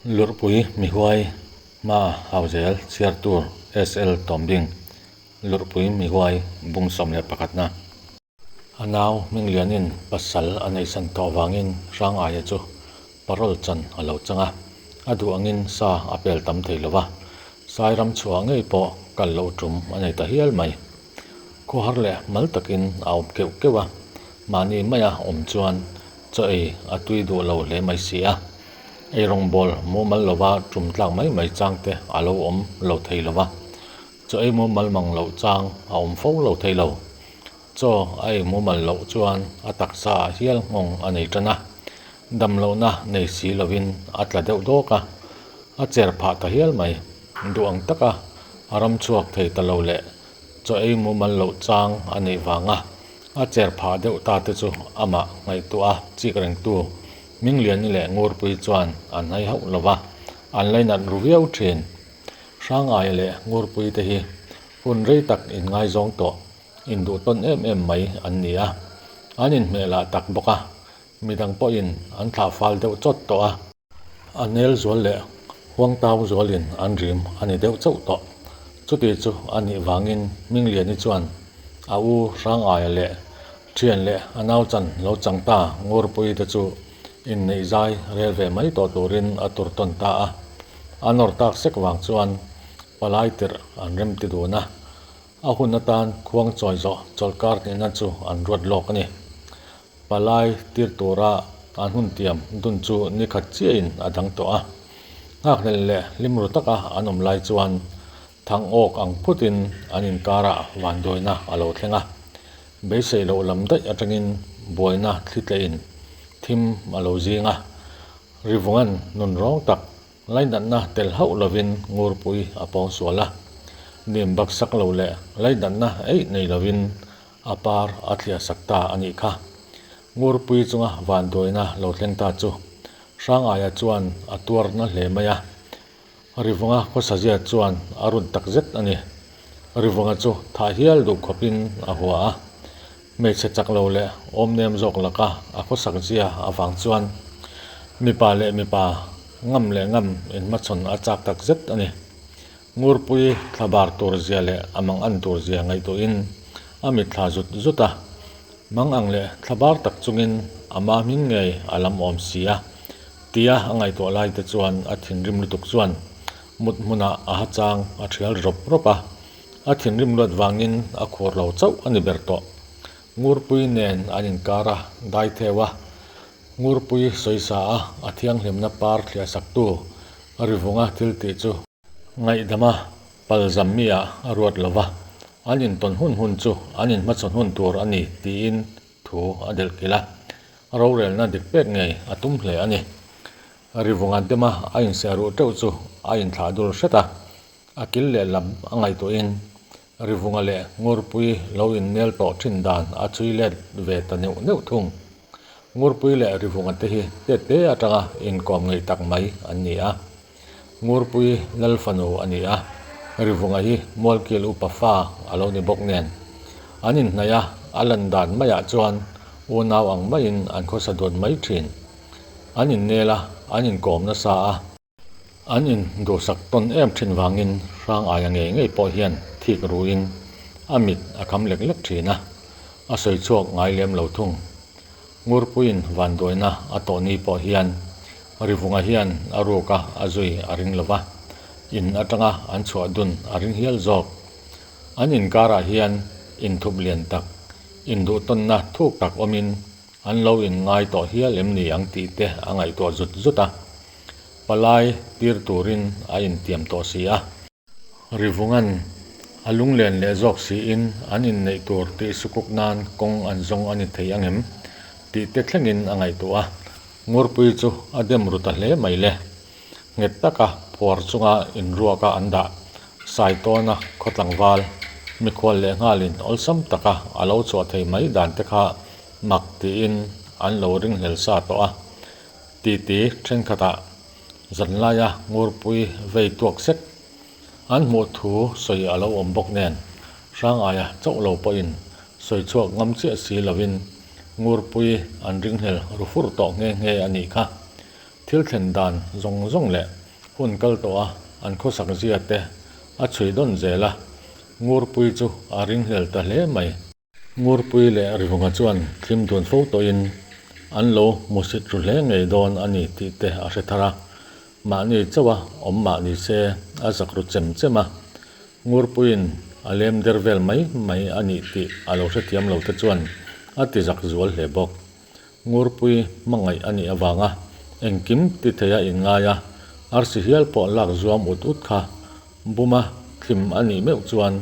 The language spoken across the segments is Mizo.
Lurhpui Mihuai hma hau zel chhiar tur SL Tawmbing Lurhpui Mihuai bung 11 na. A nau Hminglianin pasal a neihsan tawh vangin Hrangaia chu parole chan a lo chang a, a duh angin sa a pel tam thei lo va, Sairam chhuah ngei pawh kal loh tum a nei ta hial mai. Khawhar leh mal takin a awm keuh keuh a, mahni maia awm chuan chaw ei a tui duh lo hle mai si a. Ei rawngbâwl mumal lova tum tlak mai mai chang te a lo awm lo thei lo va, chaw ei mumal mang loh chang a awm fo lo thei lo. Chaw a ei mumal loh chuan a taksa ah hial nghawng a nei tan a, dam lohna nei si lovin a tla deuh dawk a, a cher phah ta hial mai. Duh ang taka a ram chhuak thei ta lo leh chaw ei mumal loh chang a neih vanga a cher phah deuh ta te chu amah ngaihtuah a chik rengtu Mingliani leh Ngurpui chuan an hai hauh lo va, an lainat ru viau thin. Hrangaia leh Ngurpui te hi hun rei tak inngaizawng tawh Induh tawn em em mai an ni a, an inhmeh lah tak bawk a, midang pawhin an thlah fal deuh chawt tawh a. A nel zual leh huangtau zualin an rim a ni deuh chauh tawh. Chuti chu a nih vangin Mingliani chuan a u Hrangaia leh thian leh a nau chan lo chang ta Ngurpuii te chu inneih zai rel ve mai tawh turin a tur tawn ta a. A nawr tak sek vang chuan palai tirh an remti dun a. A hun atan khuang chawi zawh chawlhkar hnihna chu an ruat lawk a ni. Palai tir tura an hun tiam dun chu ni khat chiahin a dang tawh a. Nghakhlelh leh hlim ru taka an awm lai chuan thang awk ang phutin an inkarah vanduaina a lo thleng a. Beisei loh lam daih atangin buaina thli tlehin thim a lo zing a. Rivungan nun rawng tak Lainatna tel hauh lovin Ngurpui a pawng sual a, nim bak sak lo leh lainatna eih nei lovin a par a thliah sak ta a nih kha. Ngurpui chunga vanduaina lo thleng ta chu Hrangaia chuan a tuarna hle mai a, Rivunga khawsazia chuan a run tak zet a ni. Rivunga chu thah hial duh khawpin a hua a, Hmeichhe chak lo leh awm nem zawk laka a khawsak zia avang chuan mipa leh mipa ngam leh ngam inhmachhawn a chak tak zet a ni. Ngurpui thlabar tur zia leh a mang an tur zia ngaihtuahin a mitthla zut zut a, mang ang leh thlabar tak chungin a ma hming ngei a lam awm si a tia a ngaihtuah lai te chuan a thinrim lutuk chuan mut hmunah a ha chang a thial rawp rawp a. A thinrim luat vangin a khur lo chauh a ni ber tawh. Ngurpui nen an inkar a, dai theu a. Ngurpui sawisa a, a thianghlimna par thliah saktu Rivunga thil tih chu. Ngaihdama palzam mi ah a ruat lo va, an intawn hun hun chu an inhmachhawn hun tur a ni tiin thu a delh kilh a. Rorelna dik pek ngei a tum hle a ni. Rivunga dema a inseh ruh teuh chu a inthlah dul hret a. A kil leh lam a ngaihtuahin Rivunga leh Ngurpui lo innel tawh thin dan a chhui let ve ta neuh neuh thung. Ngurpui leh Rivunga te hi tete atanga inkawm ngei tak mai an ni a. Ngurpui lal fanu a ni a, Rivunga hi Mualkil upa fa a lo ni bawk nen. An inhnaih a, a lan dan maiah chuan unau ang maiin an khawsa dun mai thin. An innel a, an inkawm nasa a. An in duhsak tawn em thin vangin hrang aia ngei ngei pawh hian thik ruin a mit a kham lek lek thin a, a sawi chhuak ngai lem lo thung. Ngurpuiin vanduaina a tawh ni pawh hian Rivunga hian a ruka a zui a ring lo va, in atanga an chhuah dun a ring hial zawk. An inkarah hian inthup lian tak, induhtawnna thuk tak awmin an lo inngai tawh hial em ni ang tih te a ngaihtuah zut zut a. Palai tir turin a intiam tawh si a. Rivungan a lunglen leh zawk siin an inneih tur tih sukuk nan kawng an zawng a ni thei angem tih te thlengin a ngaihtuah a. Ngurpui chu a dem ru ta hle mai le. Nghet taka phuar chunga inruaka an dah Saitawna khaw tlangval mikhual leh nghalin awlsam taka a lo chhuah thei mai dan te kha mak tiin an lo ringhlel sa tawh a. Titi thenkhatah zanlaia ngurpui vei tuak sek an hmuh thu sawi a lo awm bawk nen Hrangaia chauh lo pawhin sawi chhuak ngam chiah si lovin ngurpui an ringhlel ru fur tawh nghe nghe a nih kha. Thil thlen dan zawng zawng leh hun kal tawha an khawsak zia te a chhui dawn zel a, Ngurpui chu a ringhlel ta hle mai. Ngurpui leh Rivunga chuan thlim dun fo tawhin an lo hmusit ru hle ngei dawn a ni tih te a hre thar a, mahni chauha awm mah ni se a zak ru chem chem a, Ngurpuiin a lem der vel mai mai a nih tih a lo hrethiam lo te chuan a ti zak zual hle bawk. Ngurpui hmangaih a nih avanga engkim ti theia inngai a, arsi hial pawh lak zuam ut ut kha buma thlim a nih meuh chuan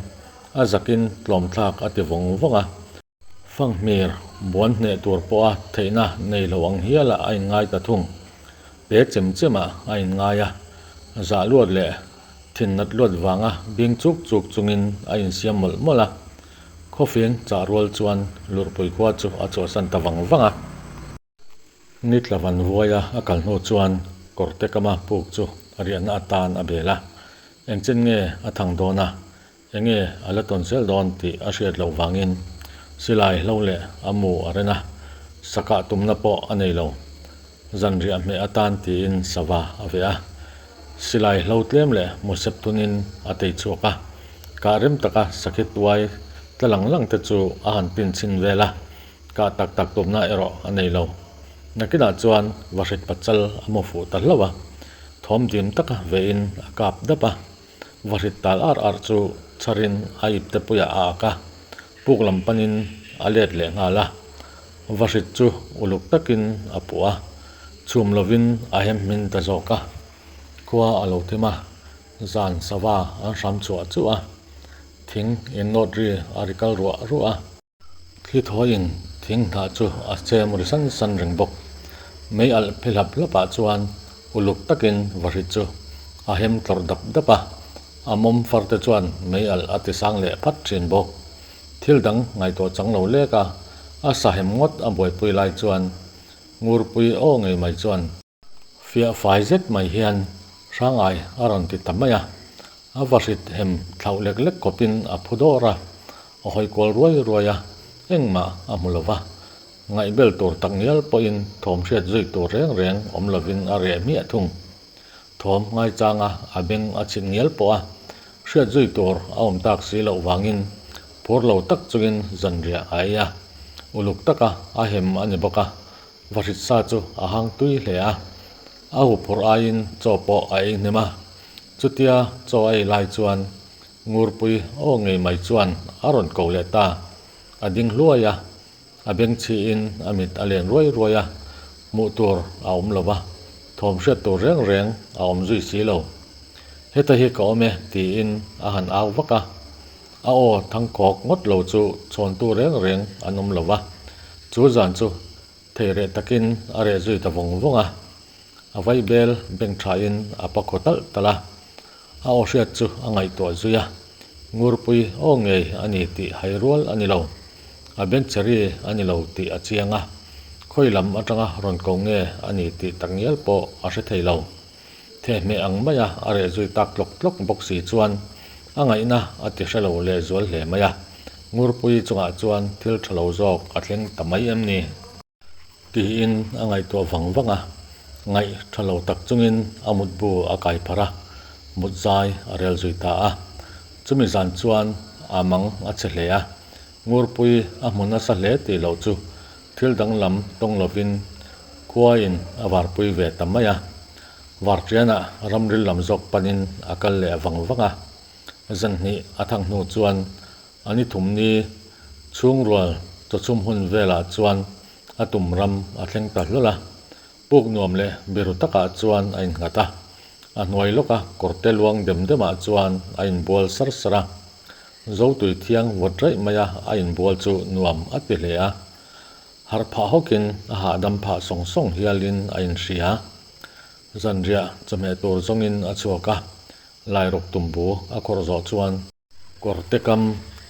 a zakin tlawmthlak a ti vawng vawng a. Fanghmir buan hneh tur pawha theihna nei lo ang hiala a inngai ta thung. Pe chem chemah a inngai a, zah luat leh thin nat luat vanga bing chuk chuk chungin a insiam mawlh mawlh a. Khawfing chah rual chuan Lurhpui khua chu a chhuahsan ta vang vang a. Ni tla van vuaia a kal hnu chuan kawrte kama puk chu riahna atan a bel a. Engchen nge a thang dawn a, enge a la tawn zel dawn tih a hriat loh vangin silai hlo leh a mu a ren a, sakah tumna pawh a nei lo. Zanriah hmeh atan tiin sava a veh a. Silai hlo tlem leh musep thunin a tei chhuak a, kah rem taka sakhi tuai tla lang lang te chu a han pin chhin vel a, kah tak tak tumna erawh a nei lo. Nakinah chuan vahrit pachal a mu fuh ta hlauh a, thawm dim taka vehin a kap dap a, vahrit tal ar ar chu chharin a ipte puiah a ak a, puk lam panin a let leh nghal a. Vahrit chu uluk takin a puh a, chhum lovin a hem hmin ta zawk a. Khua a lo thim a, zan sava an hram chhuah chuh a, thing innawt ri a ri kal ruah ruah a. Thli thawiin thing hnah chu a chem ri san san reng bawk. Mei alh phe hlap hlapah chuan uluk takin vahrit chu a hem tlawrh dap dap a, a mawm far te chuan mei alh a ti sang leh phat thin bawk. Thil dang ngaihtuah chang lo lek a, a sa hem ngawt a buaipui lai chuan Ngurpui aw ngei mai chuan fiah fai zet mai hian Hrangai a rawn ti ta mai a, a vahrit hem thlauh lek lek khawpin a phu dawr a, a hawi kual ruai ruai a, engmah a hmu lo va, ngaihbel tur tak ngial pawhin thawm hriat zui tur reng reng awm lovin a reh hmiah thung. Thawm ngaichanga a beng a chhit ngial pawh a, hriat zui tur a awm tak si loh vangin phur lo tak chungin zanriah a ei a, uluk taka a hem a ni bawk a, vahrit sa chu a hang tui hle a, a huphurh aiin chaw pawh a ei hnem a, chutia chaw a ei lai chuan Ngurpui aw ngei mai chuan a rawn ko leh ta, a ding hluai a, A beng chhiin a mit a len ruai ruai a, hmuh tur a awm lo va, thawm hriat tur reng reng a awm zui si lo. Heta hi ka awm e tiin a han au vak a, a aw thangkhawk ngawt lo chu chhawntu reng reng an awm lo va, chu zan chu thei reh takin a reh zui ta vawng vawng a. A vaibel beng thain a pa khaw talh talh a, a aw hriat chu a ngaihtuah zui a, Ngurpui aw ngei a ni tih hai rual a ni lo, a bencheri a ni lo tih a chiang a, khawi lam atanga rawn ko nge a ni tih takngial pawh a hre thei lo. Thehmeh ang maia a reh zui tak tlawk tlawk bawk si chuan a ngaihna a ti hre lo lehzual hle mai a, Ngurpui chungah chuan thil tha lo zawk a thleng ta mai em ni? Tiin a ngaihtuah vang vang a, ngaih tha lo tak chungin a mutbu a kai pharh a, mut zai a rel zui ta a. Chumi zan chuan a mang a che hle a, Ngurpui a hmu nasa hle tih loh chu thil danglam tawng lovin khuain a varpui ve ta mai a. Varṭianah ramril lam zawk panin a kal leh vang vang a, zanhnih a thang hnu chuan A ni thum ni chhungrual chawchhum hun velah chuan a tum ram a thleng ta hlawl a, puk nuam leh biru takah chuan a innghat a, a hnuai lawka kawrte luang dem demah chuan a inbual sar sar a. Zotui thiang vawt raih maia a inbual chu nuam a ti hle a, harh phah hawkin a hahdam phah sawng sawng hialin a inhria. Zanriah chawhmeh tur zawngin a chhuak a, Lairawk tumbu a khawrh zawh chuan, Kawrte kam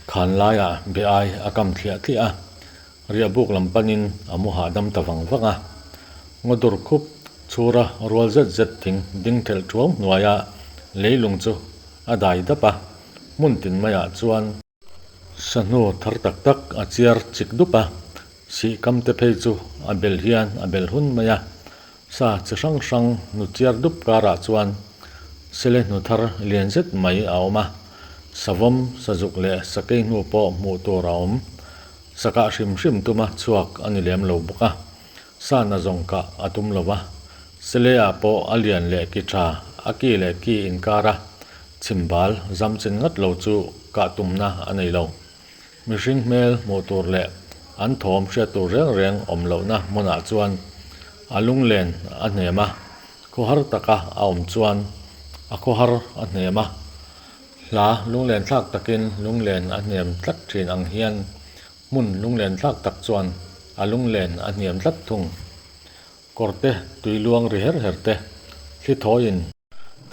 khan laiah be ai a kam thliah thliah a, riahbuk lam panin a mu hahdam ta vang vang a. Ngawdur khup chhura rual zet zet thing ding thelh thuau hnuaia leilung chu a dai dap a, hmun tin maiah chuan sahnu thar tak tak a chiar chik dup a, sih kam te phei chu a bel hian a bel hun mai a. Sa chi hrang hrang nu chiar dup karah chuan sele hnu thar lian zet mai a awm a, savawm, sazuk leh sakei hnu pawh hmuh tur a awm. Sakah hrim hrim tuma chhuak a ni lem lo bawk a, sa na zawng kah a tum lo va. Sele ah pawh a lian leh ki tha, a ki leh ki inkara chhimbal zam chin ngat lo chu kah tumna a nei lo. Mihring hmel hmuh tur leh an thawm hriat tur reng reng awm lohna hmunah chuan a lunglen a hnem a, khawhar taka a awm chuan a khawhar a hnem a. Hla lunglen thlak takin lunglen a hniam tlat thin ang hian hmun lunglen thlak tak chuan a lunglen a hniam tlat thung. Kawrte tui luang ri her her te, thli thawiin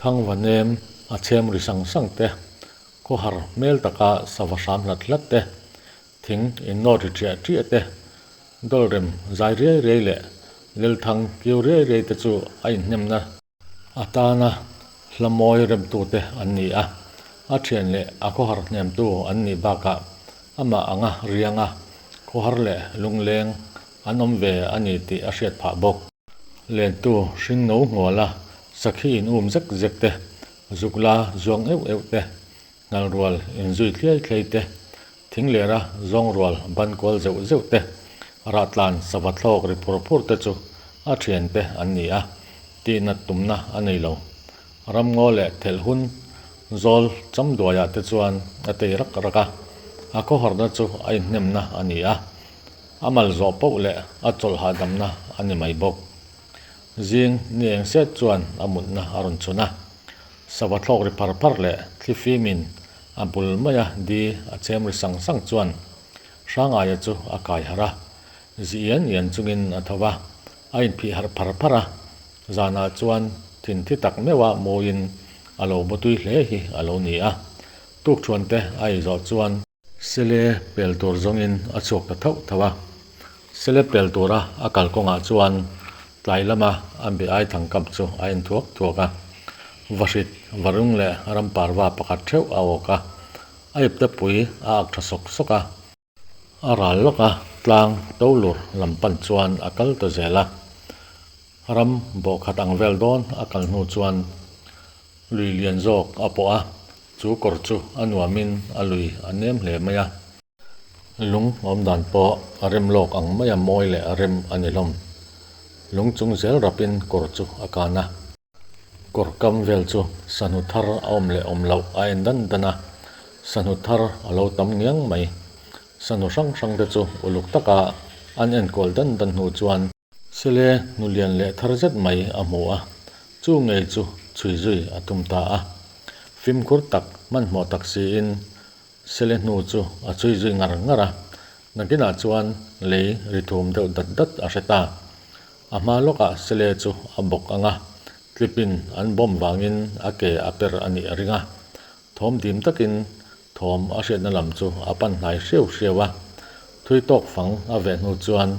thangva nem a chhem ri sang sang te, khawhar hmel taka sava hram hlat hlat te, thing innawt ri ṭiah ṭiah te, dawlrem zai riai riai leh lelthang kiu riai riai te chu a inhnemna. Atana hla mawi remtute an ni a, a thian leh a khawhar hnemtu an nih bakah amah anga rianga khawhar leh lungleng an awm ve a ni tih a hriat phah bawk. Lentu hring no hnuala sakhi in um zek zek te, zuk la zuang euh euh te, ngal rual inzui thliai thliai te, thing lera zawng rual ban kual zeuh zeuh te, rah tlan sava thlawk ri phur phur te chu a thiante an ni a, tihnat tumna a nei lo. Ramngaw leh thelh hun zawl chamduaiah te chuan a tei rak rak a, a khawharna chu a inhnemna a ni a, a mal zawh poh leh a chawlh hahdamna a ni mai bawk. Zing ni eng set chuan a mutna a rawn chhun a, sava thlawk ri phar phar leh thli fimin a bul maia di a chem ri sang sang chuan Hrangaia chu a kai harh a, zi ian ian chungin a tho va, a inphih harh phar phar a, zanah chuan thinthi tak meuha mawiin a lo mutui hle hi a lo ni a, tukṭhuante a ei zawh chuan. Sele pel tur zawngin a chhuak ta thauh thauh a, sele pel tura a kalkawngah chuan tlai lama a be ai thang kap chu a en thuak thuak a, vahrit varung leh ramparva pakhat theuh a awk a, a ipte pui a ak tha sawk sawk a. A ral lawk a, tlang to lur lam pan chuan a kal ta zel a. Ram bawhkhat ang vel dawn a kal hnu chuan lui lian zawk a pawh a, chu kawr chu a nuamin a lui a nem hle mai a. Lung awm dan pawh a rem lawk ang maia mawi leh a rem a ni hlawm. Lung chung zel rapin kawr chu a kan a. Kawr kam vel chu sahnu thar a awm leh awm loh a en dan dan a, sahnu thar a lo tam ngiang mai. Sahnu hrang hrang te chu uluk taka an enkawl dan dan hnu chuan Sele hnu lian leh thar zet mai a hmu a, chu ngei chu chhui zui a tum ta a. Fimkhur tak hmanhmawh tak siin Sele hnu chu a chhui zui ngar ngar a, nakinah chuan lei ri thum deuh dat dat a hre ta. A hma lawkah Sele chu a bawk ang a, tlipin an bawm vangin a ke a per a nih a ring a. Thawm dim takin thawm a hriatna lam chu a pan hnai hreu hreu a. Thui tawk fang a veh hnu chuan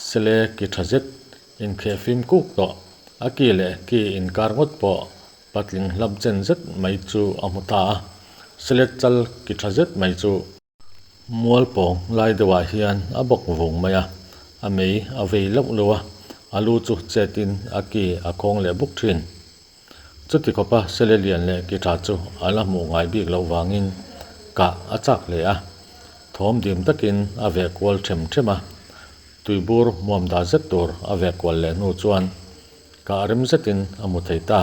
Sele ki tha zet inkheh fim kuk tawh, a ki leh ki inkar ngawt pawh patling hlap chen zet mai chu a hmu ta a. Sele chal ki tha zet mai chu. Mual pawng lai deuhah hian a bawk vung mai a, a mei a vei lauh lauh a, a lu chu chetin a ki a khawng leh buk thin. Chuti khawpa sele lian leh ki tha chu a la hmuh ngai bik loh vangin kah a chak hle a, thawm dim takin a veh kual them them a, tuibur hmuam dah zet tur a veh kual leh hnu chuan kah rem zetin a hmu thei ta.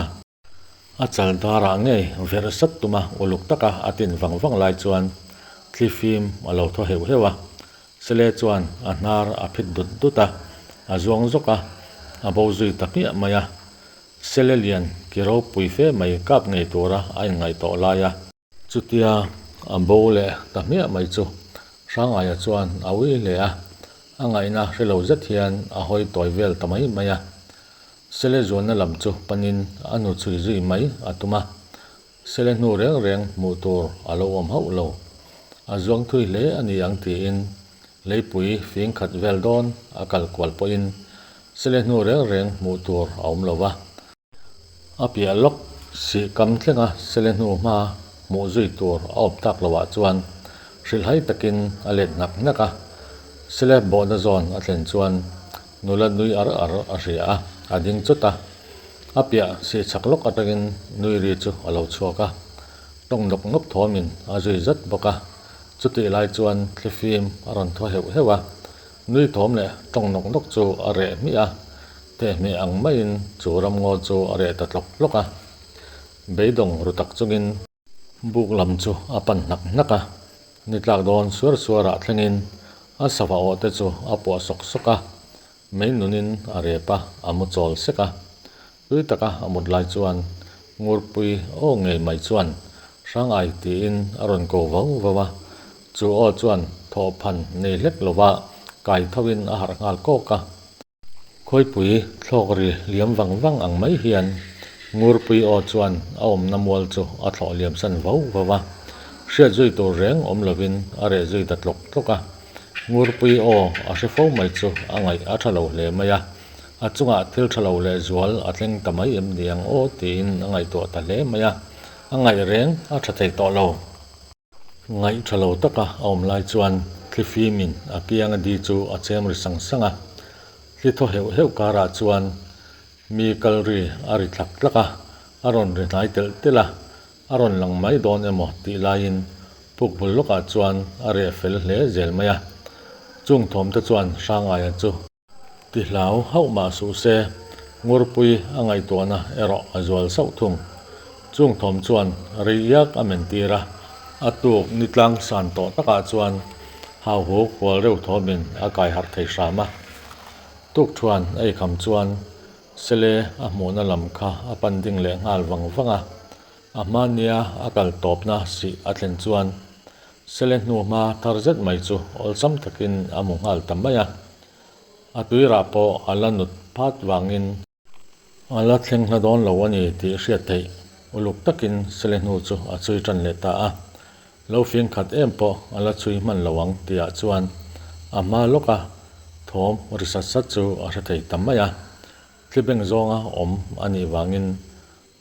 A chal darah ngei verh sat tuma uluk taka a tin vang vang lai chuan thli fim a lo thaw heuh heuh a. Sele chuan a hnar a phit dut dut a, a zuang zawk a, a bo zui ta hmiah mai a. Sele lian ki ropui fe mai kap ngei tura a inngaih tawh lai a. Chutia a bo leh ta hmiah mai chu Hrangaia chuan a ui hle a, a ngaihna hre lo zet hian a hawi tawi vel ta mai mai a. Sele zualna lam chu panin a hnu chhui zui mai a tum a, Sele hnu reng reng hmuh tur a lo awm hauh lo. A zuang thui hle a ni ang tiin leipui fing khat vel dawn a kal kual pawhin Sele hnu reng reng hmuh tur a awm lo va. A piah lawk sih kam thlenga Sele hnu hma hmuh zui tur a awm tak loah chuan hrilhhai takin a let hnak hnak a. Sele bawhna zawn a thlen chuan Nula nui ar ar a hria a. a ding chawt a, a piah sih chhak lawk atangin nui ri chu a lo chhuak a, tawng nawk nawk thawmin a zui zat bawk a. Chutih lai chuan thlifim a rawn thaw heuh heuh a, nui thawm leh tawng nawk nawk chu a reh hmiah a, thehmeh ang maiin chu ramngaw chu a reh ta tlawk tlawk a. Beidawng ru tak chungin. Buk lam chu a pan hnak hnak a, ni tlak dawn suar suar ah thlengin a sava awh te chu a puah sawk sawk a, mei nunin a rep a, a mu chawl sek a. Tui taka a mut lai chuan Ngurpui aw ngei mai chuan Hrangai tiin a rawn ko vau vau a, chu aw chuan thawhphan nei hlek lova kai tho in a harh nghal kawk a. Khawipui thlawk ri liam vang vang ang mai hian Ngurpui aw chuan a awmna mual chu a thlawh liam san vau vau a, hriat zui tur reng awm lovin a reh zui ta tlawk tlawk a. Ngurpui aw a hre fo mai chu a ngaih a tha lo hle mai a, a chungah thil tha lo leh zual a thleng ta mai em ni ang aw tiin a ngaihtuah ta hle mai a, a ngaih reng a tha thei tawh lo. Ngaih tha lo taka a awm lai chuan thlifimin a kianga di chu a chem ri sang sang a, thli thaw heuh heuh karah chuan mi kal ri a ri tlak tlak a, a rawn ri hnai telh telh a, a rawn lang mai dawn emaw tih laiin puk bul lawkah chuan a reh fel hle zel mai a, chung thawmte chuan Hrangaia chu. Ti hlau hauh mah suh se, Ngurpui a ngaihtuahna erawh a zual sauh thung. Chung thawm chuan rei iak a men tir a, a tuk ni tlang san tawh takah chuan hauhu kual reuh thawmin a kai harh thei hram a. Tuk thuan a ikham chuan Sele a hmuhna lam kha a pan ding leh nghal vang vang a, a hmania a kal tawpna sih a thlen chuan Sele hnuhma thar zet mai chu awlsam takin a hmu nghal ta mai a. A tuirah pawh a la nut phat vangin. A la thleng hla dawn lo a ni tih hriat theih uluk takin Sele hnu chu a chhui tan leh ta a. Lo fing khat em pawh a la chhui hman lo ang tihah chuan a hma lawka thawm ri sat sat chu a hre thei ta mai a. Thli beng zawnga awm a nih vangin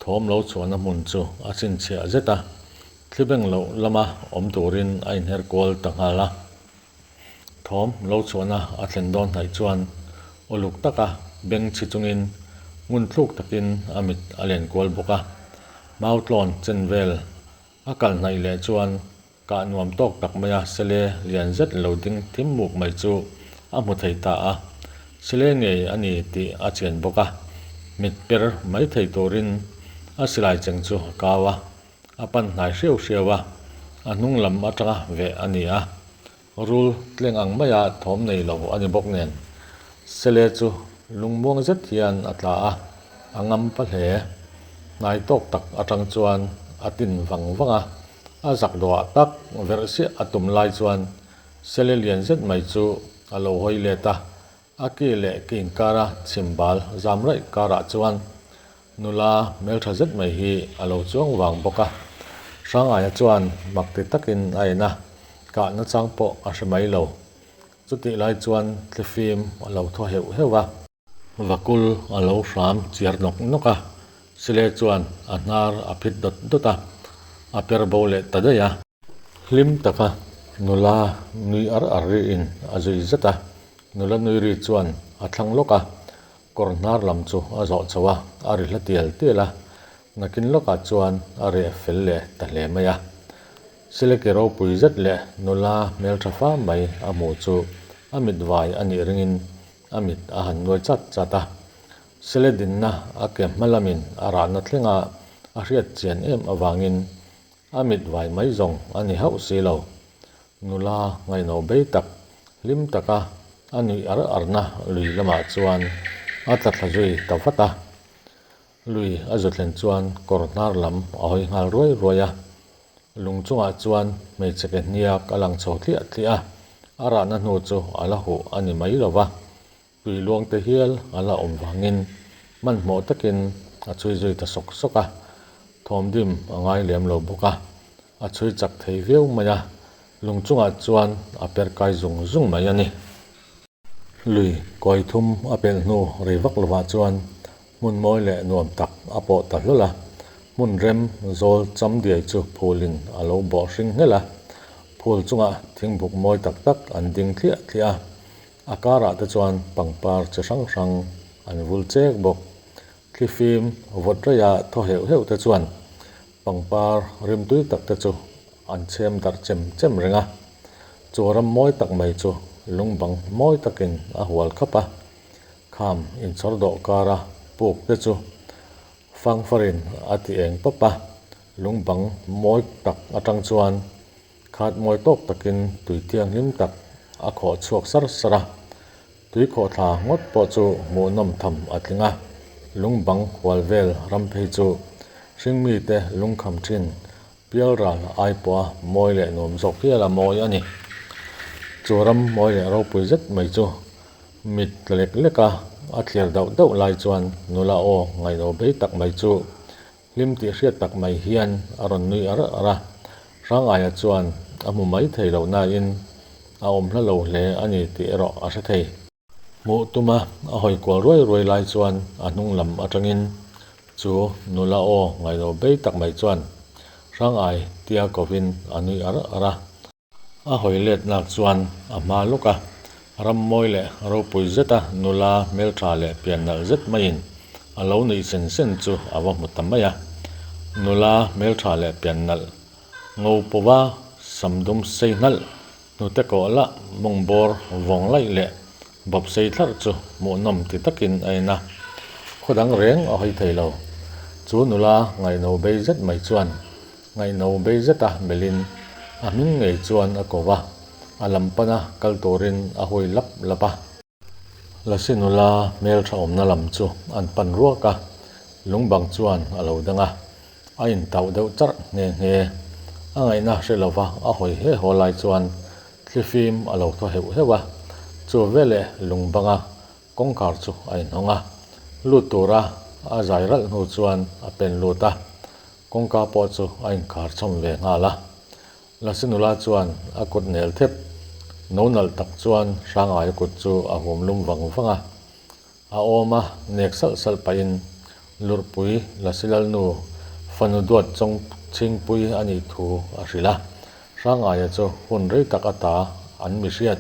Thawm lo chhuahna hmun chu a chhinchhiah zet a, thli beng loh lama awm turin a inher kual ta nghal a. Thawm lo chhuahna a thlen dawn hnaih chuan uluk taka beng chhi chungin ngun thluk takin a mit a len kual bawk a. Mautlawn chen vel a kal hnaih leh chuan Kah nuam tawk tak mai a, Sele lian zet lo ding thim muk mai chu a hmu thei ta a. Sele ngei a ni tih a chian bawk a, mit per mai thei turin a silai cheng chu a kau a, a pan hnai hriau hriau a, a hnung lam atanga veh a ni a. Rul tleng ang maia thawm nei lo a ni bawk nen, Sele chu lungmuang zet hian a tla a, a ngam pa hle. Hnai tawk tak atang chuan a tin vang vang a, A zak dawhah tak verh siah a tum lai chuan Sele lian zet mai chu a lo hawi let a, a ki leh ki inkara chhim bal zam raih karah chuan nula hmeltha zet mai hi a lo chuang vang bawk a. Hrangaia chuan mak ti takin a en a, kah nachang pawh a hre mai lo. Chutih lai chuan thlifim a lo thaw heuh heuh a. Vakul a lo hram chiar nawk nawk a, Sile chuan a hnar a phit dawt dawt a, a per bo leh ta daih a. Hlim taka nula nui ar ar riin a zui zet a, nula nui ri chuan a thlang lawk a, kawr hnar lam chu a zawh chho a, a ri hla tial tial a, nakin lawkah chuan a reh fel leh ta hle mai a. Sileki ropui zet leh nula hmeltha fam mai a hmuh chu a mit vai a nih ringin A mit a han nuai chat chat a, Sele dinna a ke hma lamin a rahna thlenga a hriat chian em avangin a mit vai mai zawng a ni hauh si lo. Nula ngaihno bei tak, hlim taka a nuih ar arna lui lamah chuan a tla thla zui ta vat a. Lui a zu thlen chuan kawr hnar lam a hawi nghal ruai ruai a. Lung chungah chuan hmeichhe ke hniak a lang chho tliah tliah a, a rahna hnu chu a la huh a ni mai lo va, tui luang te hial a la awm vangin hmanhmawh takin a chhui zui ta sawk sawk a, thawmdim a ngai lem lo bawk a, a chhui chak thei viau mai a, lung chungah chuan a per kai zung zung mai a ni. Lui kawi thum a pelh hnu rei vak lovah chuan hmun mawi leh nuam tak a pawh ta hlawl a, hmun rem zawl cham diai chu phulin a lo bawh hring nghelh a, phul chungah thingbuk mawi tak tak an ding thliah thliah a, a karah te chuan pangpar chi hrang hrang an vul chek bawk. Thlifim vawt raih a thaw heuh heuh te chuan pangpar rimtui tak te chu an chhem darh chem chem reng a. Chu ram mawi tak mai chu lungbang mawi takin a hual khap a, kham inchhawr dawh kara puk te chu fangfarin a ti eng pawp a, lungbang mawi tak atang chuan khat mawi tawk takin tui thianghlim tak a khawh chhuak sar sar a, tui khawhthla ngawt pawh chu hmuhnawm tham a tling a, lungbang hual vel ram phei chu hringmite lungkham thin Pialral ai pawha mawi leh nuam zawk hial a mawi a ni. Chu ram mawi leh ropui zet mai chu mit tla lek lek a, a thlir dauh dauh lai chuan nula aw ngaihno bei tak mai chu hlim tih hriat tak mai hian a rawn nui ar ar a. Hrangaia chuan a hmu mai thei lo nain a awm hla lo hle a ni tih erawh a hre thei. Hmuh tuma a hawi kual ruai ruai lai chuan a hnung lam atangin chu nula aw ngailo bei tak mai chuan Hrangai tia kovin a nui ar ar a. A hawi let nak chuan a hma lawk a, ram mawi leh ropui zeta nula hmeltha leh pian nalh zet maiin a lo nuih sen sen chu a va hmu ta mai a. Nula hmeltha leh pian nalh ngo pawha sam dum sei hnalh Hnute kawh lah mawng bawr vawng laih leh bawp sei thlarh chu hmuhnawm ti takin a en a, khaw dang reng a hawi thei lo. Chu nula ngaihno bei zet mai chuan ngaihno bei zeta melhin a hming ngei chuan a ko va, a lam pana kal turin a hui lap lap a. Lasi nula hmeltha awmna lam chu an pan ruak a, lungbang chuan a lo dang a, a intauh deuh charh nghe nghe. A ngaihna hre lova a hawi he haw lai chuan thlifim a lo thaw heuh heuh a, chu veleh lungbanga kawngkhar chu a inhawng a, lut tura a zai ralh hnu chuan a pen lut a, kawngka pawh chu a inkhar chhawm ve nghal a. Lasi nula chuan a kut nel thep no nalh tak chuan Hrangaia kut chu a hum lum vang vang a. A awm a nek salh salh pahin Lurhpui Lasi Lalnu fanu duat chawng chhingpui a nih thu a hrilh a. Hrangaia chu hun rei tak ata an mi hriat,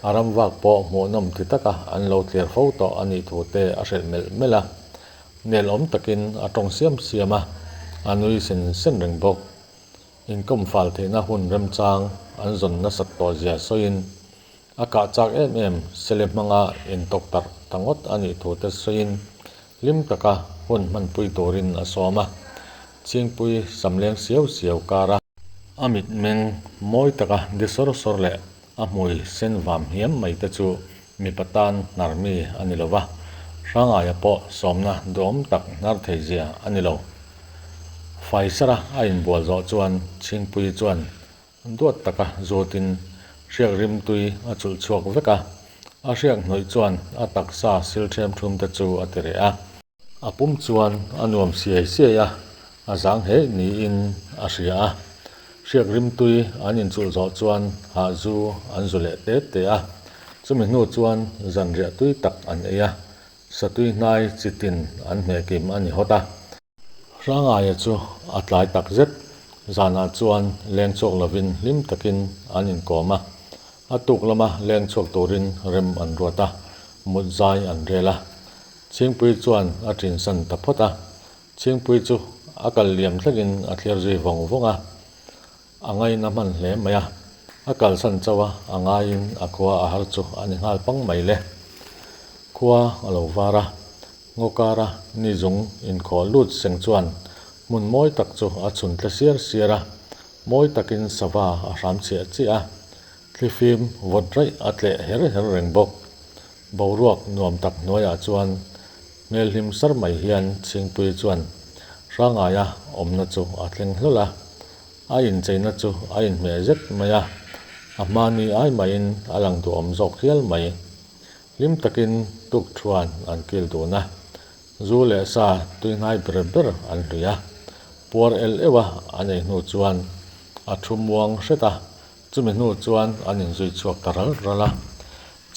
a ram vak pawh hmuhnawm ti taka an lo tlir fo tawh a nih thu te a hrilh melh melh a. Nelawm takin a tawng siam siam a, a nui sen sen reng bawk. Inkawm fal theihna hun remchang an zawn nasat tawh zia sawiin, a kah chak em em sele hmanga intawk tarh ta ngawt a nih thu te sawiin hlim taka hun hmanpui turin a sawm a. Chingpui samleng siau siau kar a. A mitmeng mawi taka di sawr sawr leh a hmui sen vam hiam mai te chu mipa tan hnar mi a ni lo va, Hrangaia pawh sawmna duhawm tak hnar thei zia a ni lo. Faisara a inbual zawh chuan Chhingpuii chuan duat taka zutin hriak rimtui a chulh chhuak vek a, a hriak hnawih chuan a taksa sil ṭhem ṭhum te chu a ti reh a. A pum chuan a nuam siai siai a, a zang heh niin a hria a. Hriak rimtui an inchulh zawh chuan hahzu an zu leh te te a, chumi hnu chuan zanriah tui tak an ei a, satui hnai chitin an hmeh kim a ni hawt a. Hrangaia chu a tlai tak zet, zanah chuan leng chhuak lovin hlim takin an inkawm a, a tuk lama leng chhuak turin rem an ruat a, mut zai an rel a. Chhingpui chuan a ṭinsan ta phawt a, Chhingpui chu a kal liam thlengin a thlir zui vawng vawng a, a ngaina hman hle mai a, a kalsan chauh a, a ngaiin a khua a har chu a ni nghal pang mai le. Khua a lo var a, ngaw kara ni zung inkhawh lut seng chuan hmun mawi tak chu a chhun tle siar siar a, mawi takin sava a hram chiah chiah a, thlifim vawt raih a tleh her her reng bawk. Boruak nuam tak hnuaiah chuan hmel hlim sar mai hian Chhingpui chuan Hrangaia awmna chu a thleng hlawl a, a incheina chu a inhmeh zet mai a, a hmani ai maiin a lang duhawm zawk hial mai. Hlim takin tukthuan an kil dun a, zu leh sa tuihnai ber ber an hlui a, puar el euh a an ei hnu chuan a thu muang hret a, Chumi hnu chuan an inzui chhuak ta ral ral a,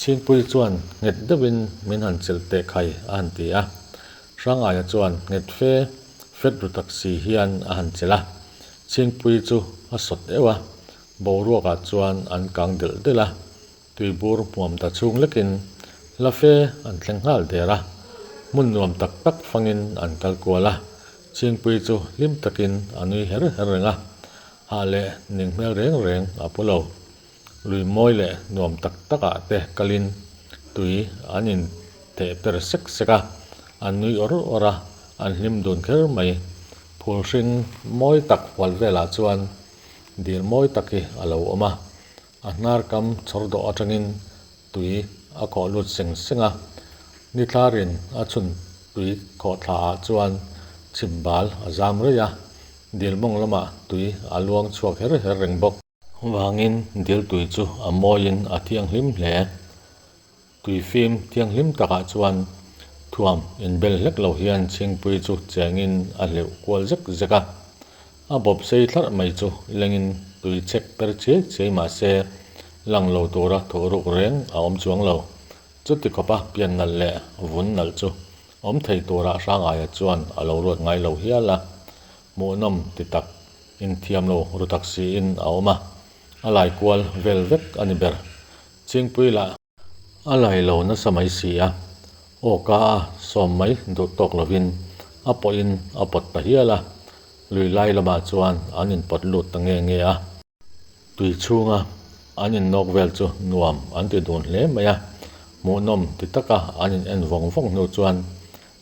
Chhingpui chuan nghet deuhin min han chelh teh khai a han ti a. Hrangaia chuan nghet fe fet ru tak si hian a han chelh a, Chhingpui chu a sawt euh a, boruakah chuan an kang delh delh a, tuibur hmuam ta chhung lekin la fe an thleng nghal der a. Hmun nuam tak tak fangin an kal kual a, Chhingpuii chu hlim takin a nui her her reng a, hah leh ning hmel reng reng a pu lo. Lui mawi leh nuam tak takah te kalin tui an in theh per sek sek a, an nui awr awr a, an hlim dun kher mai. Phul hring mawi tak hual velah chuan dil mawi tak hi a lo awm a, a hnar kam chhawr dawh atangin tui a khawh lut seng seng a, ni thlarin a chhun tui khawh thla ah chuan chhim bal a zam rei a, dil mawng lamah tui a luang chhuak her her reng bawk. Vangin dil tui chu a mawiin a thianghlim hle. Tui fim thianghlim takah chuan thuam inbel hlek lo hian Chhingpui chu chengin a hleuh kual zek zek a. A bawp sei thlarh mai chu lengin tui chhek per chiai chiai mah se lang lo tura thuh ruk reng a awm chuang lo. Chuti khawpa pian nalh leh vun nalh chu awm thei tura Hrangaia chuan a lo ruat ngai lo hial a. Hmuhnawm ti tak inthiam lo ru tak siin a awm a, a lai kual vel vek a ni ber. Chhingpui lah. A lai lo nasa mai si a, aw ka a sawm mai duh tawk lovin a pawhin a pawt ta hial a, lui lai lamah chuan an inpawt lut ta nge nge a. Tui chhunga an innawk vel chu nuam an ti dun hle mai a, hmuhnawm ti taka an in en vawng vawng hnu chuan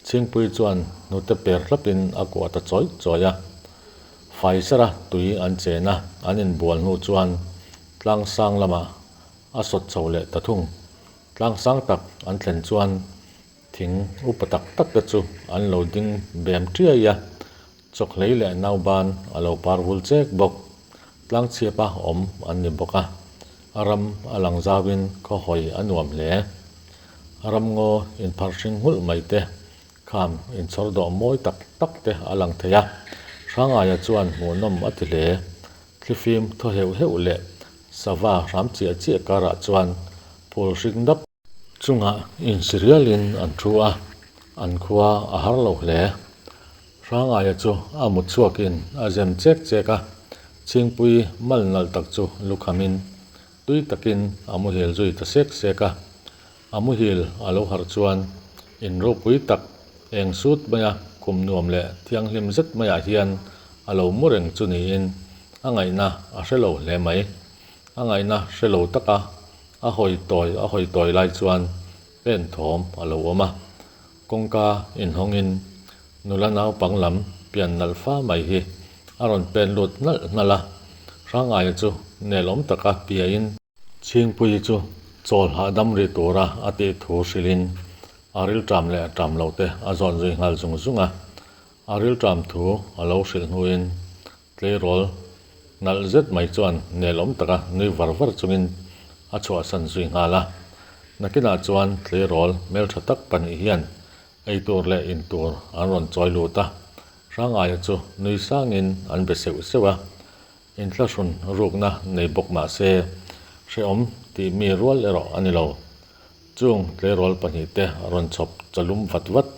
Chhingpui chuan hnute per hlapin a kuah ta chawi chawi a. Fai sara tui an chen a, an inbual hnu chuan tlang sang lamah a sawt chho leh ta thung. Tlang sang tak an thlen chuan thing upa tak tak te chu an lo ding bem tiai a, Chawkhlei leh nauban a lo par vul chek bawk. Tlangchhiapa awm an ni bawk a, a ram a lang zauin khaw hawi a nuam hle. A ram ngaw inpharh hring nghulh mai te, kham inchhawr dawh mawi tak tak te a lang thei a, Hrangaia chuan hmuhnawm a ti hle. Thlifim thaw heuh heuh leh sava hram chiah chiah karah chuan phul hring dap Chungah insirialin an thu a, an khua a har lo hle. Hrangaia chu a mut chhuakin a zem chek chek a, Chhingpui mal nalh tak chu lukhamin tui takin a muhil zui ta sek sek a. A muhil a lo harh chuan in ropui tak eng sut maia khum nuam leh thianghlim zet maiah hian a lo mu reng chu niin a ngaihna a hre lo hle mai. A ngaihna hre lo taka A hawi tawi a hawi tawi lai chuan pen thawm a lo awm a, kawngka inhawngin nula naupang lam pian nalh fa mai hi a rawn pen lut nalh nalh a, Hrangaia chu nelawm taka piahin, Chhingpuii chu chawl hahdam rih tura a tih thu hrilhin a rilṭam leh ṭam loh te a zawn zui nghal zung zung a, a rilṭam thu a lo hrilh hnuin Tleirawl nalh zet mai chuan nelawm taka nui var var chungin a chhuahsan zui nghal a. Nakinah chuan tleirawl hmeltha tak pahnih hian eitur leh intur an rawn chawi lut a, Hrangaia chu nui sangin an be seuh seuh a. Inthlahrun rukna nei bawk mah se hrehawm tih mi rual erawh a ni lo. Chung tleirawl pahnihte rawn chhawp chawlum vat vat,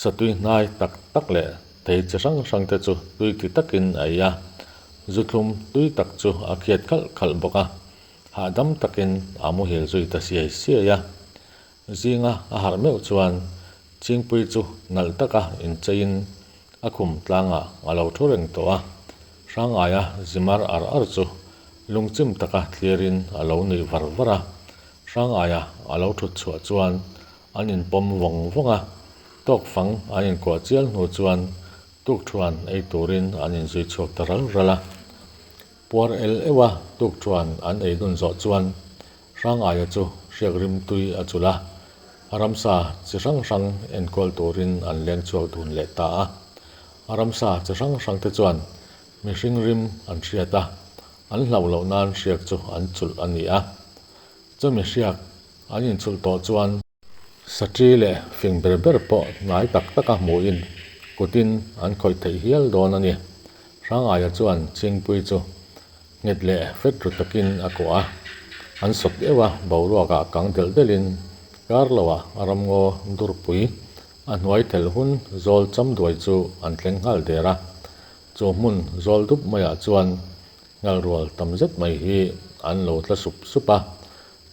satui hnai tak tak leh thei chi hrang hrangte chu tui ti takin a ei a, zu thlum tui tak chu a khiat khalh khalh bawk a, hahdam takin a muhil zui ta siai siai a. Zinga a harh meuh chuan Chingpui chu nalh taka incheiin a khum tlangah a lo thu reng tawh a, Hrangaia zimar ar ar chu lungchim taka thlirin a lo nuih var var a, Hrangaia a lo thut chhuah chuan an inpawm vawng vawng a, tawk fang an inkuah chial hnu chuan tukthuan ei turin an inzui chhuak ta ral ral a. Puar el euh a tukthuan an ei dun zawh chuan Hrangaia chu hriak rim tui a chulh a, a ramsa chi hrang hrang enkawl turin an leng chhuak dun leh ta a. A ramsa chi hrang hrang te chuan mihring rim an hriat a, an hlauh loh nan hriak chu an chulh a ni a. Chumi hriak an inchulh tawh chuan Satri leh fing ber ber pawh hnai tak taka hmuhin kutin an khawih theih hial dawn a ni. Hrangaia chuan Chhingpui chu nghet leh fet ru takin a kuah a, an sawt deuh a, boruakah kang delh delhin kar loah a ramngaw durpui a hnuai thelh hun zawl cham duai chu an thleng nghal der a. Chu hmun zawl dup maiah chuan Nghalrual tam zet mai hi an lo tla sup sup a,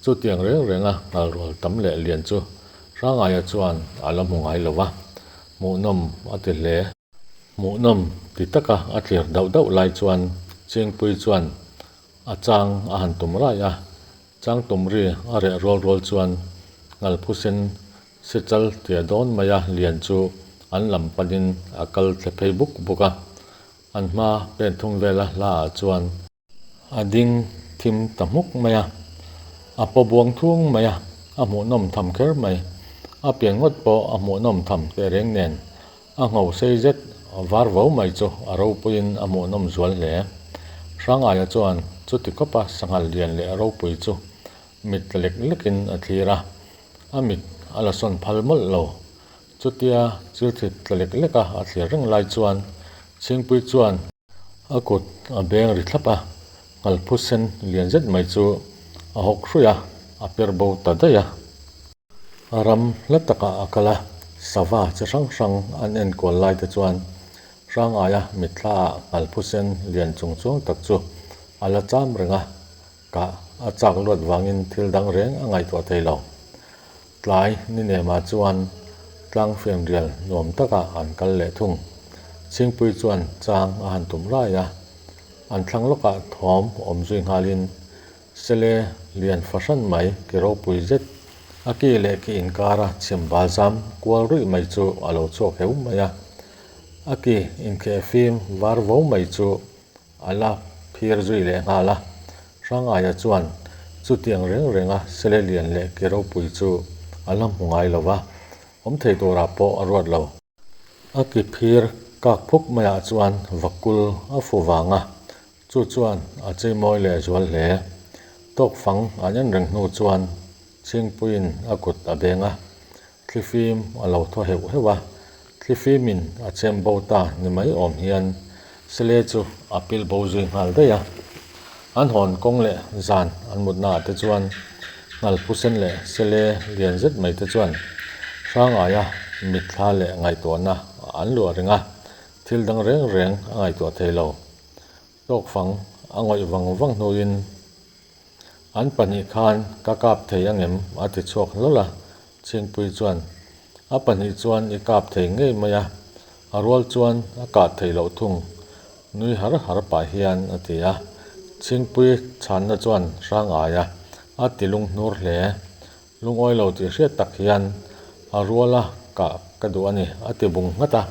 chutiang reng renga nghalrual tam leh lian chu Hrangaia chuan a la hmu ngai lo va, hmuhnawm a ti hle. Hmuhnawm ti taka a thlir dauh dauh lai chuan Chingpui chuan a chang a han tum rai a, chang tum ri a reh rual rual chuan Ngalphusen Sechal tia dawn maia lian chu an lam panin a kal thle phei buk buk a, an hma pen thum vela hlaah chuan A ding thim ta hmuk mai a, a paw buang thung mai a, a hmuhnawm tham kher mai. A pian ngawt pawh a hmuhnawm tham teh reng nen, a ngho sei zet var vo mai chu a ropuiin a hmuhnawm zual hle. Hrangaia chuan chuti khawpa sanghal lian leh ropui chu mit tla lek lekin a thlir a, a mit a la sawn phal mawlh lo. Chutia chilthit tla lek leka a thlir reng lai chuan Chhingpui chuan, A kut a beng ri thlap a, ngalphu sen lian zet mai chu a hawk hruih a, a per bo ta daih a. A ram hla takah a kal a, sava chi hrang hrang an enkual lai te chuan Hrangaia mitthlaah ngalphu sen lian chung chuang tak chu a la cham reng a, kah a chak luat vangin thil dang reng a ngaihtuah thei lo. Tlai ni nemah chuan tlang fianrial nuam takah an kal leh thung. Chhingpui chuan chang a han tum rai a, an thlang lawkah thawm awm zui nghalin Sele lian fahran mai ki ropui zet a ki leh ki inkara chhim bal zam kual ruih mai chu a lo chhuak heu mai a. A ki inkheh fim var vo mai chu A la phir zui leh nghal a, Hrangaia chuan chutiang reng renga Sele lian leh ke ropui chu a la hmu ngai lo va, awm thei turah pawh a ruat lo. A ki phir kak phuk maiah chuan vakul a fu vang a, chu chuan a cheimawi leh zual hle. Tawkfang an en reng hnu chuan Chhingpuiin a kut a beng a, Thlifim a lo thaw heuh heuh a, thlifimin a chem bo ta ni mai awm hian Sele chu a pil bo zui nghal daih a. An hawn kawng leh zan an mutnaah te chuan Ngalphusen leh Sele lian zet mai te chuan Hrangaia mitthla leh ngaihtuahna an luah reng a, thil dang reng reng a ngaihtuah thei lo. Tawkfang a ngawih vang vang hnuin An pahnih khan ka kap thei angem? a ti chhuak hlawl a, Chhingpui chuan, A pahnih chuan i kap thei ngei mai a, a rual chuan a kah theih loh thung, nui har har pah hian a ti a. Chhingpui chhanna chuan Hrangaia a ti lunghnur hle. Lungawi lo tih hriat tak hian a ruala kah ka duh a ni, a ti bung nghat a.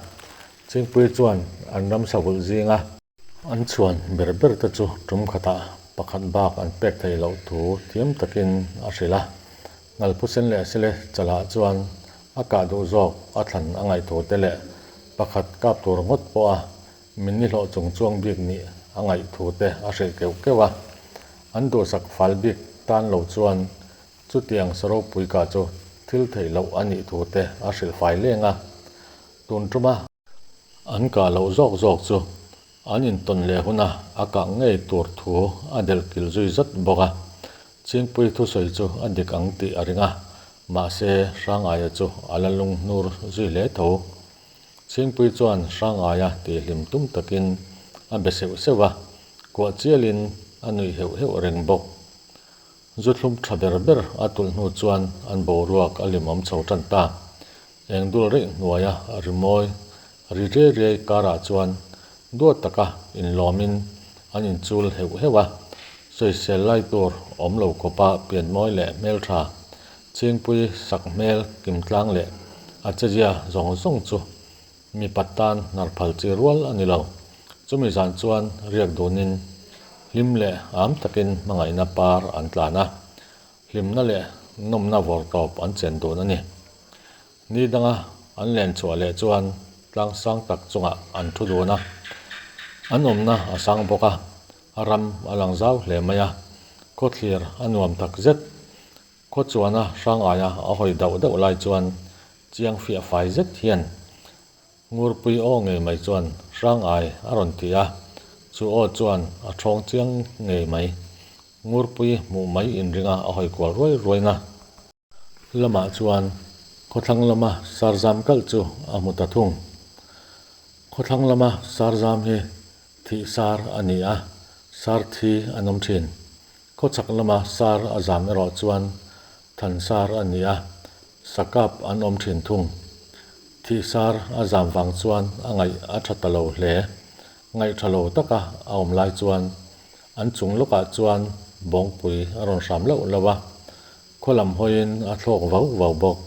Chhingpui chuan an ramsa vulh zinga. An chhuan ber ber te chu tum khatah pakhat bak an pek theih loh thu thiam takin a hrilh a. Ngalphusen leh Sele chalah chuan a kah duh zawk a thlan a ngaih thu te leh pakhat kap tur ngawt pawha min ni hlawh chung chuang bik nih a ngaih thu te a hrilh keuh keuh a. An duhsak fal bik tan lo chuan chutiang saropui kah chu thil theih loh a nih thu te a hrilh fai leng a. Tun tuma An kah loh zawk zawk chu an intawn leh huna a kah ngei tur thu a delh kilh zui zat bawk a. Chhingpui thusawi chu a dik ang tih a ring a, mahse Hrangaia chu a la lunghnur zui hle tho. Chhingpui chuan Hrangaia tihhlim tum takin a be seuh seuh a, kuah chialin a nuih heuh heuh reng bawk. Zu thlum tha ber ber a tulh hnu chuan an boruak a limawm chho tan ta. Eng dul reih hnuaia rimawi ri riai riai karah chuan duat taka inlawmin an inchul heuh heuh a, sawisel lai tur awm lo khawpa pianmawi leh hmeltha, chhingpui sak hmel kimtlang leh a chezia zawng zawng chu mipat tan hnar phal chi rual a ni lo. Chumi zan chuan riak dunin hlim leh am takin hmangaihna par an tlan a, Hlimna leh nawmna vawr tawp an chen dun a ni. Ni danga an len chhuah leh chuan tlang sang tak chungah an thu dun a. An awmna a sang bawk a, a ram a lang zau hle mai a, khawthlir a nuam tak zet. Khaw chuana Hrangaia a hawi dauh dauh lai chuan chiang fiah fai zet hian Ngurpui aw ngei mai chuan hrang ai a rawn ti a, chu aw chuan a thawng chiang ngei mai. Ngurpui hmuh mai inringa a hawi kual ruai ruaina lamah chuan khawthlang lama sarzam kalh chu a hmu ta thung. Khawthlang lama sarzam hi thih sar a ni a, sar thi an awm thin. Khawchhak lama sar a zam erawh chuan than sar a ni a, Sakap an awm thin thung. Thih sar a zam vang chuan a ngaih a tha ta lo hle. Ngaih tha lo taka a awm lai chuan an chung lawkah chuan bawngpui a rawn hram lauh lauh a, khaw lam hawiin a thlawk vau vau bawk.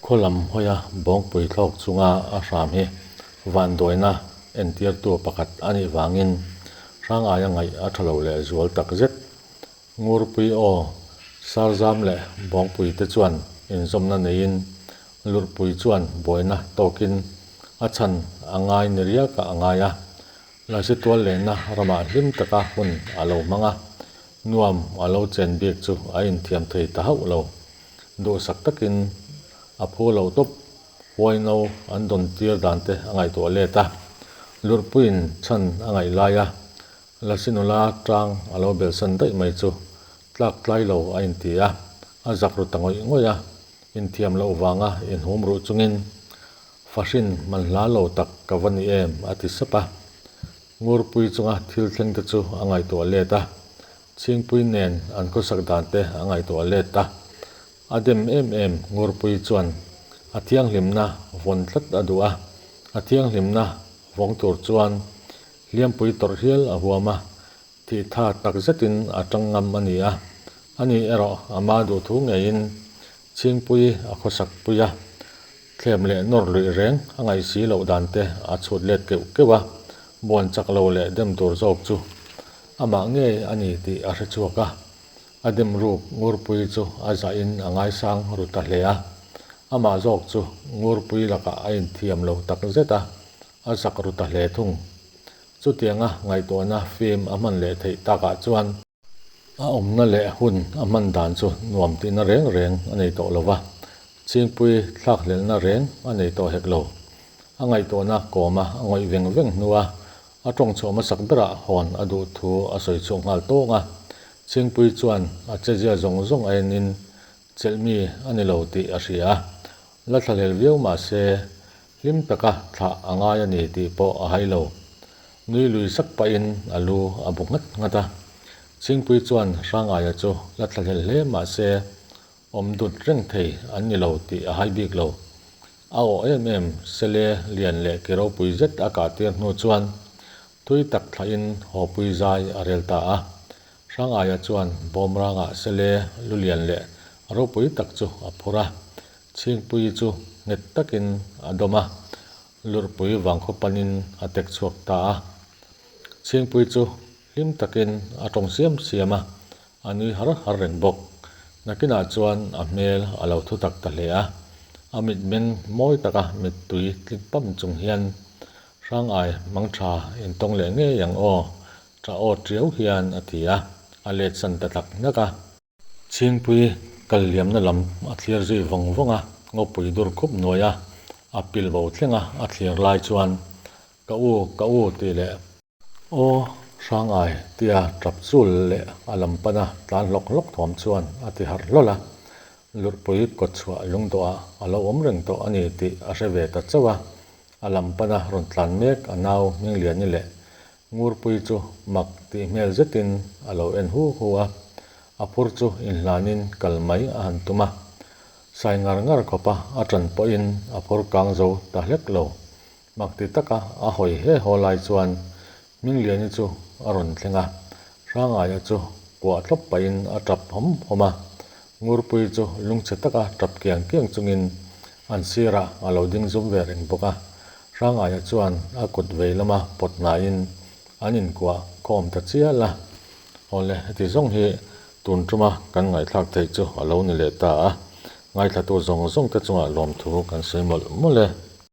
Khaw lam hawia bawngpui thlawk chunga a hram hi vanduaina entirtu pakhat a nih vangin Hrangaia ngaih a tha lo leh zual tak zet. Ngurpui aw, Sarzam leh Bawngpui te chuan inzawmna neiin Lurhpui chuan buaina tawkin a chhan a ngai ni riakah a ngai a. Lasi tual lenna ramah hlim taka hun a lo hmang a, nuam a lo chen bik chu a inthiam thei ta hauh lo. Duhsak takin a phu lo tawp. Huaino an dawn tir dan te a ngaihtuah let a, Lurhpuiin chhan a ngaih lai a, Lasi nula tang a lo belsan daih mai chu tlak tlai lo a inti a, a zak ru ta ngawih ngawih a, inthiam loh vanga inhum ruh chungin Fahrin man hla lo tak ka va ni em a ti sap a. Ngurpui chunga thil thleng te chu a ngaihtuah let a, Chhingpui nen an khawsak dan te a ngaihtuah let a. A dem em em Ngurpui chuan a thianghlimna vawn tlat a duh a, a thianghlimna vawng tur chuan hliampui tawrh hial a huam a, thih tha tak zetin a tang ngam a ni a. Ani erawh ama duhthu ngeiin Chhingpui a khawsak pui a, thlem leh nawr luih reng a ngaih si loh dan te a chhut let keuh keuh a, buan chak lo leh dem tur zawk chu amah ngei a ni tih a hre chhuak a. A dem ruk Ngurpui chu a zahin a ngaisang ru ta hle a, amah zawk chu Ngurpui lakah a inthiam lo tak zet a, a zak ru ta hle thung. Chutianga ngaihtuahna fim a hman leh theih takah chuan a awmna leh hun a hman dan chu nuam tihna reng reng a nei tawh lo va, Chhingpui thlakhlelhna reng a nei tawh hek lo. A ngaihtuahna kawma a ngawih veng veng hnua A tawng chhuah hmasak berah hawn a duh thu a sawi chhuak nghal tawng a, Chhingpui chuan a chezia zawng zawng a enin chelh mi a ni lo tih a hria a, la thlahlel viau mah se hlim taka thlah a ngai a ni tih pawh a hai lo. Nui lui sak pahin a lu a bu nghat nghat a, Chhingpui chuan Hrangaia chu la thlahlel hle mah se Awm dut reng thei an ni lo tih a hai bik lo. A awh em em sele lian leh ki ropui zet a kah tir hnu chuan thui tak thlahin hawpui zai a rel ta a. Hrangaia chuan bawmrangah sele lu lian leh ropui tak chu a phur a, Chhingpui chu nghet takin a dawm a, lurhpui vangkhaw panin a tek chhuak ta a. Chhingpui chu Hlim takin a tawng siam siam a, a nui har har reng bawk. Nakinah chuan a hmel a lo thu tak ta hle a, a mitmeng mawi taka mittui tling pam chung hian Hrangai mangtha intawng leh ngei ang aw, tha aw tiau hian a ti a, a let san ta hlak hlak a. Chhingpui kal liamna lam a thlir zui vawng vawng a, ngawpui dur khup nuai a, a pil bo thleng a, a thlir lai chuan Ka u, ka u tih leh Aw, Hrangai tia tap chul leh a lam pana tlan hlawk hlawk thawm chuan a ti harh hlawl a, Lurhpui kawtchhuah lungdawhah a lo awm reng tawh a ni tih a hre ve ta chauh a, a lam pana rawn tlan mek a nau Hmingliani leh Ngurpui chu mak tih hmel zetin a lo en hu hu a, a phur chu inhlanin kal mai a han tum a, sai ngar ngar khawpa a ṭan pawhin a phur kang zo ta hlek lo. Mak ti taka a hawi he haw lai chuan Hmingliani chu a rawn thleng a, Hrangaia chu kuah thlawp pahin a tap hawm hawm a, Ngurpui chu lungchhe taka tap kiang kiang chungin an sirah a lo ding zum ve reng bawk a, Hrangaia chuan a kut vei lama pawt hnaiin an inkuah khawm ta chial a. Awle, heti zawng hi tun tuma kan ngaihthlak theih chu a lo ni leh ta a, ngaithlatu zawng zawng te chungah lawmthu kan sawi mawlh mawlh e.